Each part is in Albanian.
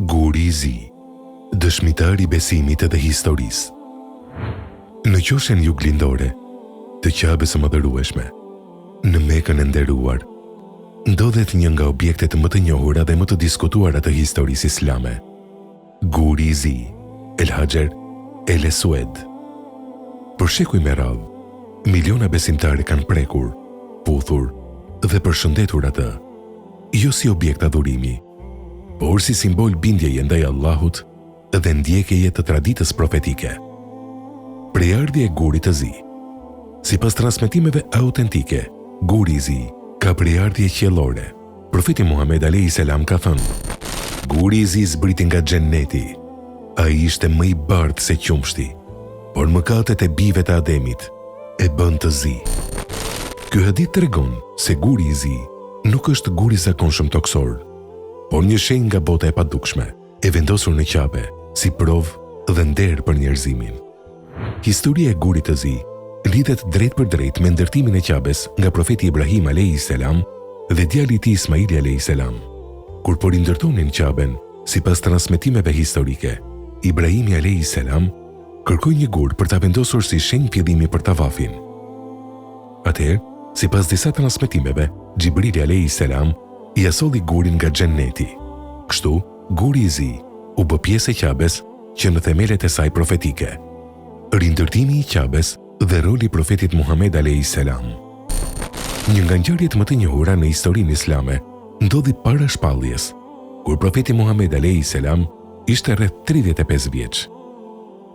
Guri i Zi, dëshmitar i besimit dhe historisë. Në qoshen juglindore të Qabes së Madhërueshme, në Mekën e nderuar, ndodhet një nga objektet më të njohura dhe më të diskutuara të historisë islame, Guri i Zi, El Haxher El Esued. Për shekuj me radhë, miliona besimtarë e kanë prekur, puthur dhe përshëndetur atë, jo si objekt adhurimi, por si simbol bindjeje ndaj Allahut dhe ndjekjeje të traditës profetike. Prejardhja e Gurit të Zi Sipas transmetimeve autentike, Guri i Zi ka prejardhje qiellore. Profeti Muhamed alejhi selam ka thënë, Guri i zi zbriti nga Xhenneti. Ai ishte më i bardhë se qumështi, por mëkatet e bijve të Ademit e bënë të zi. Ky hadith tregon se guri i zi nuk është gur i zakonshëm tokësor, por një shenjë nga bota e padukshme, e vendosur në Qabe si provë dhe nder për njerëzimin. Historia e Gurit të Zi lidhet drejtpërdrejt me ndërtimin e Qabes nga profeti Ibrahim alejhi selam dhe djali i tij Ismaili alejhi selam. Kur po rindërtonin Qaben, sipas transmetimeve historike, Ibrahimi alejhi selam kërkoi një gur për ta vendosur si shenjë fillimi për tavafin. Atëherë, sipas disa transmetimeve, Xhibrili alejhi selam ia solli gurin nga Xhenneti. Kështu, guri i zi u bë pjesë e Qabes që në themelet e saj profetike. Rindërtimi i Qabes dhe roli i Profetit Muhamed alejhi selam. Një nga ngjarjet më të njohura në historinë islame ndodhi para shpalljes, kur Profeti Muhamed alejhi selam ishte rreth 35 vjeç.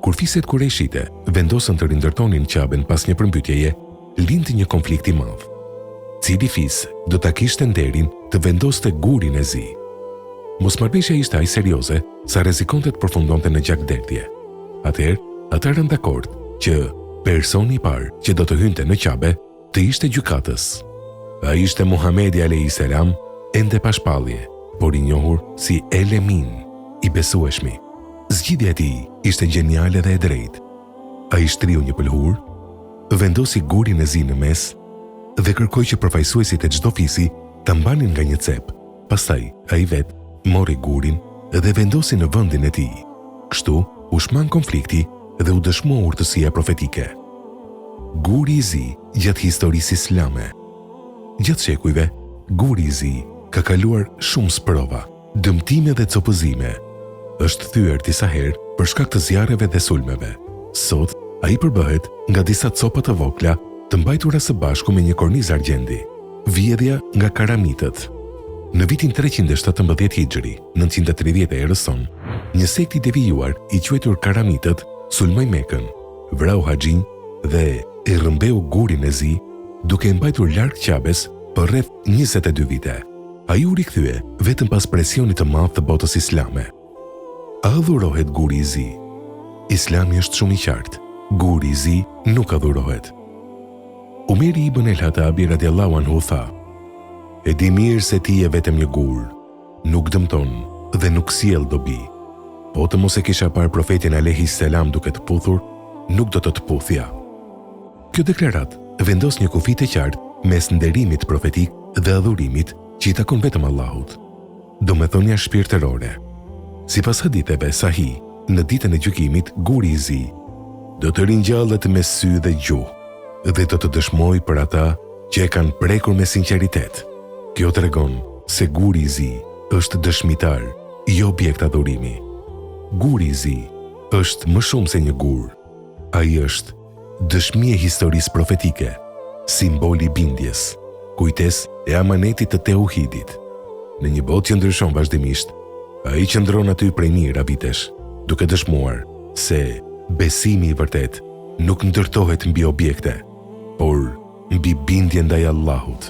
Kur fiset kurejshite vendosën të rindërtonin Qaben pas një përmbytjeje, lindi një konflikt i madh. Cili fis do ta kishte nderin të vendoste gurin e zi? Mosmarrëveshja ishte aq serioze sa rrezikonte të përfundonte në gjakderdhje. Atëherë, ata ranë dakord që personi i parë që do të hynte në Qabe të ishte gjykatës. Ai ishte Muhamedi alejhi selam, ende pa shpallje, por i njohur si El Emin, i besueshmi. Zgjidhja e tij ishte gjeniale dhe e drejtë. Ai shtriu një pëlhurë, vendosi gurin e zi në mes dhe kërkoi që përfaqësuesit e çdo fisi ta mbanin nga një cep. Pastaj, ai vetë mori gurin dhe e vendosi në vendin e tij. Kështu, u shmang konflikti dhe u dëshmua urtësia profetike. Guri i zi gjatë historisë islame. Gjatë shekujve, guri i zi ka kaluar shumë sprova. Dëmtime dhe copëzime. Është thyer disa herë për shkak të zjarreve dhe sulmeve. Sot, ai përbëhet nga disa copa të vogla të mbajtura së bashku me një kornizë argjendi. Vjedhja nga Karamitët. Në vitin 317 Hixhri, 930 e erës sonë, një sekt i devijuar i quajtur Karamitët sulmoi Mekën, vrau haxhinj dhe e rrëmbeu gurin e zi, duke e mbajtur larg Qabes për rreth 22 vite. Ai u rikthye vetëm pas presionit të madh të botës islame. A adhurohet guri i zi? Islami është shumë i qartë, guri i zi nuk adhurohet. Umeri ibn el-Hatabi radiallahu anhu tha, E di mirë se ti je vetëm një gur, nuk dëmton dhe nuk sjell dobi. Po të mos e kisha parë profetin alejhi selam duke të puthur, nuk do të të puthja. Kjo deklaratë vendos një kufi të qartë mes nderimit profetik dhe adhurimit që i takon vetëm Allahut. Domethënia shpirtërore. Sipas haditheve sahih, në ditën e gjykimit guri i zi do të ringjallet me sy dhe gjuhë dhe do të dëshmojë për ata që e kanë prekur me sinqeritet. Kjo tregon se guri i zi është dëshmitar, jo objekt adhurimi. Guri i zi është më shumë se një gur. Ai është Dëshmi e historisë profetike, simbol i bindjes, kujtesë e amanetit të teuhidit. Në një botë që ndryshon vazhdimisht, ai qëndron aty prej mijëra vitesh, duke dëshmuar se besimi i vërtetë nuk ndërtohet mbi objekte, por mbi bindjen ndaj Allahut.